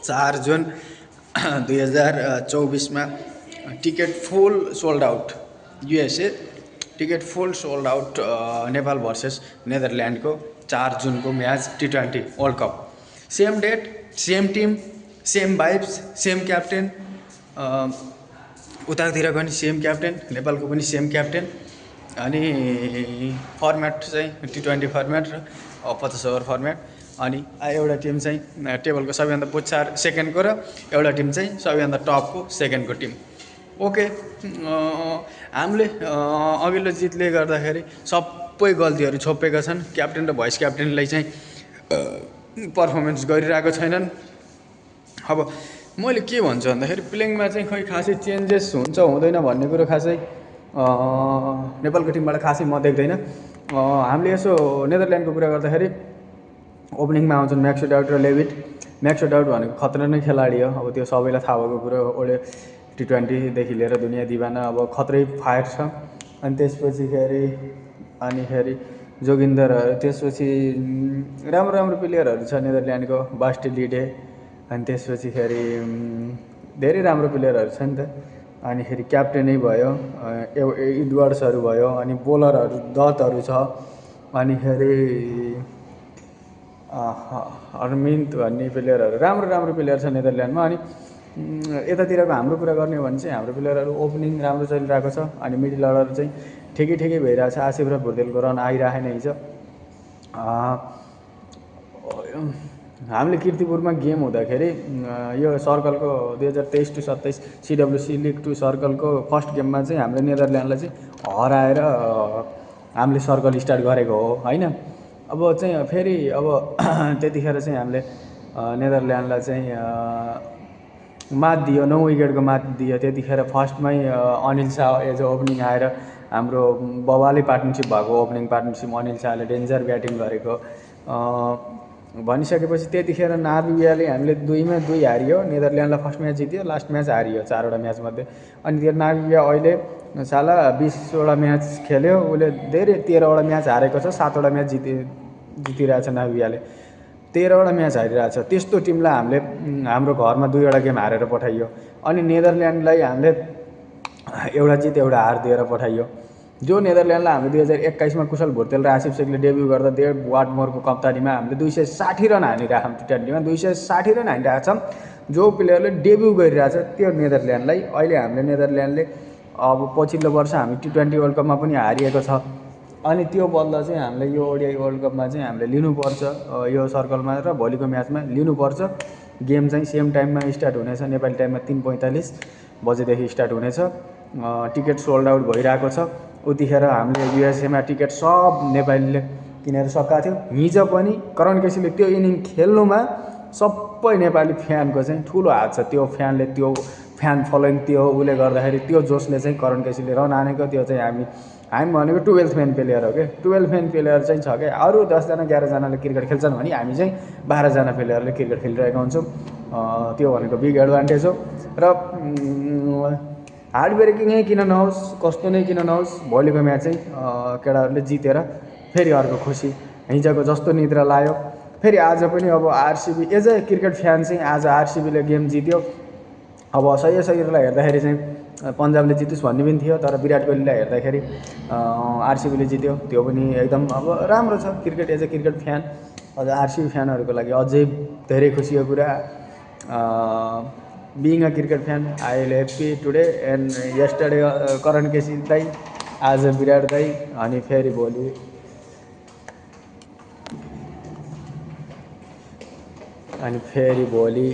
4 जुन 2024 में ticket full sold out USA ticket full sold out Nepal versus Netherlands को 4 जुन को match T20 world cup same date same team same vibes same captain उतातिर पनि same captain Nepal को पनि सेम क्याप्टेन अनि फर्मेट चाहिँ T20 फर्मेट र 50 ओभर फर्मेट अनि एउटा टिम चाहिँ टेबलको सबैभन्दा पुच्छार सेकेन्डको र एउटा टिम चाहिँ सबैभन्दा टपको सेकेन्डको टिम ओके हामीले अघिल्लो जितले गर्दाखेरि सबै गल्तीहरू छोपेका छन् क्याप्टेन र भाइस क्याप्टेनलाई चाहिँ पर्फर्मेन्स गरिरहेको छैनन् अब मैले के भन्छु भन्दाखेरि प्लेइङमा चाहिँ खै खासै चेन्जेस हुन्छ हुँदैन भन्ने कुरो खासै नेपालको टिमबाट खासै म देख्दैन हामीले यसो नेदरल्यान्डको कुरा गर्दाखेरि ओपनिङमा आउँछन् म्याक्सवेल र लेभिट म्याक्सवेल भनेको खतरा नै खेलाडी हो अब त्यो सबैलाई थाहा भएको कुरो ओले T20 देखि लिएर दुनियाँ दिवाना अब खतरै फायर छ अनि त्यसपछि जोगिन्दरहरू त्यसपछि राम्रो प्लेयरहरू छ नेदरल्यान्डको बास्टेलिडे अनि त्यसपछि धेरै राम्रो प्लेयरहरू छ नि त अनि क्याप्टेनै भयो इडवर्ड्सहरू भयो अनि बोलरहरू दत्तहरू छ अनि अर्मिन्त भन्ने प्लेयरहरू राम्रो प्लेयर छ नेदरल्यान्डमा अनि यतातिरको हाम्रो कुरा गर्ने हो भने चाहिँ हाम्रो प्लेयरहरू ओपनिङ राम्रो चलिरहेको छ अनि मिडल अर्डर चाहिँ ठिकै भइरहेको छ आसिफ र भुर्देलको रन आइरहेको नै छ हामीले किर्तिपुरमा गेम हुँदाखेरि यो सर्कलको 2023 to 27 CWC लिग 2 सर्कलको फर्स्ट गेममा चाहिँ हामीले नेदरल्यान्डलाई चाहिँ हराएर हामीले सर्कल स्टार्ट गरेको हो हैन अब चाहिँ फेरि अब त्यतिखेर चाहिँ हामीले नेदरल्यान्डलाई चाहिँ मात दियो 9 विकेटको मात दियो त्यतिखेर फर्स्टमै अनिल शाह एज ओपनिङ आएर हाम्रो बवाले पार्टनरशिप भएको ओपनिङ पार्टनरशिप अनिल शाहले डेन्जर ब्याटिङ गरेको भनिसकेपछि त्यतिखेर नार्वियाले हामीले 2-2 हारियो नेदरल्यान्डलाई फर्स्ट म्याच जित्यो लास्ट म्याच हारियो 4वटा म्याच मध्ये अनि त्यो नार्विया अहिले साला 20वटा म्याच खेल्यो उले धेरै 13वटा म्याच हारेको छ 7वटा म्याच जितिरहेछ नार्वियाले 13वटा म्याच हारिरहेछ त्यस्तो टिमलाई हामीले हाम्रो घरमा 2वटा गेम हारेर पठाइयो अनि नेदरल्यान्डलाई हामीले एउटा जित एउटा हार दिएर पठाइयो जो नेदरल्यान्डलाई हामीले 2021 मा कुशल भुर्तेल र आसिफ शेखले डेब्यू गर्दा डेभ वाटमोरको कप्तानीमा हामीले 260 रन हानिरहेछौँ T20 मा 260 रन हानिरहेछौँ जो प्लेयरले डेब्यू गरिरहेछ त्यो नेदरल्यान्डलाई अहिले हामीले नेदरल्यान्डले अब पछिल्लो वर्ष हामी T20 वर्ल्ड कपमा पनि हारिएको छ अनि त्यो बदला चाहिँ हामीले यो ओडिआई वर्ल्ड कपमा चाहिँ हामीले लिनुपर्छ यो सर्कलमा र भोलिको म्याचमा लिनुपर्छ गेम चाहिँ सेम टाइममा स्टार्ट हुनेछ नेपाली टाइममा 3:45 बजेदेखि स्टार्ट हुनेछ टिकट सोल्ड आउट भइरहेको छ उतिखेर हामीले युएसएमा टिकट सब नेपालीले किनेर सकेका थियो हिजो पनि करण केसीले त्यो इनिङ खेल्नुमा सबै नेपाली फ्यानको चाहिँ ठुलो हात छ त्यो फ्यानले त्यो फ्यान फलोइङ त्यो उले गर्दाखेरि त्यो जोसले चाहिँ करण केसीले रन हानेको त्यो चाहिँ हामी भनेको 12th म्यान प्लेयर हो के 12th म्यान प्लेयर चाहिँ छ के अरु 10 जना 11 जनाले क्रिकेट खेल्छन् भने हामी चाहिँ 12 जना प्लेयरले क्रिकेट खेलिरहेका हुन्छौं त्यो भनेको बिग एडभान्टेज हो र हार्ड ब्रेकिङै किन नहोस् कस्तो नै किन नहोस् भोलिको म्याच चाहिँ केटाहरूले जितेर फेरि अर्को खुसी हिजोको जस्तो निद्रा लायो फेरि आज पनि अब RCB as a cricket fan चाहिँ आज आरसीबीले गेम जित्यो अब सहीलाई हेर्दाखेरि चाहिँ पन्जाबले जित्योस् भन्ने पनि थियो तर विराट कोहलीलाई हेर्दाखेरि आरसीबीले जित्यो त्यो पनि एकदम अब राम्रो छ cricket as a cricket fan अझ आरसीबी फ्यानहरुको लागि अझै धेरै खुसीको कुरा being a cricket fan I will happy today and yesterday Karan Kesi dai आज विराट दाई अनि फेरि भोलि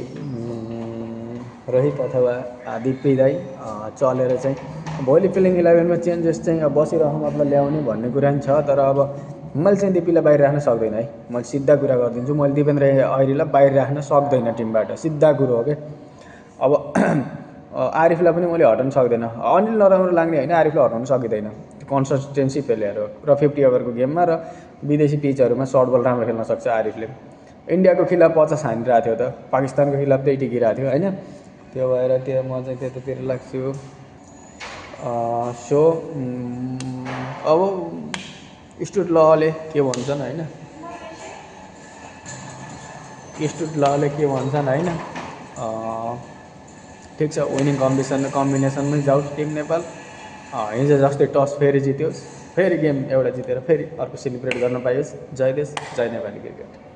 रोहित अथवा दिप्पी दाई चलेर चाहिँ भोलि प्लेइङ 11 मा चेन्जेस चाहिँ बसिरहँ मतलब ल्याउने भन्ने कुरा छ तर अब मैले चाहिँ दिप्पीलाई बाहिर राख्न सक्दैन है मैले सिधा कुरा गर्दिन्छु मैले दिपेन्द्र ऐरीलाई बाहिर राख्न सक्दैन टिमबाट सिधा कुरा हो के अब आरिफलाई पनि मैले हटाउन सक्दैन अनिल नराम्रो लाग्ने हैन आरिफलाई हटाउन सकिदैन कन्सिस्टेन्सी प्लेयर हो र 50 ओभरको गेममा र विदेशी पिचहरुमा सर्ट बल राम्रो खेल्न सक्छ आरिफले इन्डियाको खिलाफ 50 हानिरहेको थियो त पाकिस्तानको खिलाफ त्यही टिकिरहेको थियो हैन त्यो भएर त्यो म चाहिँ त्यतातिर लाग्छु सो अब स्टुट लले के भन्छन् हैन स्टुट लले के भन्छन् हैन ठिक छ, विनिङ कम्बिनेसनमै जाओस् टिम नेपाल। हिजो जस्तै टस फेरि जित्योस्, फेरि गेम एउटा जितेर फेरि अर्को सेलिब्रेट गर्न पाइयोस्। जय देश, जय नेपाली क्रिकेट।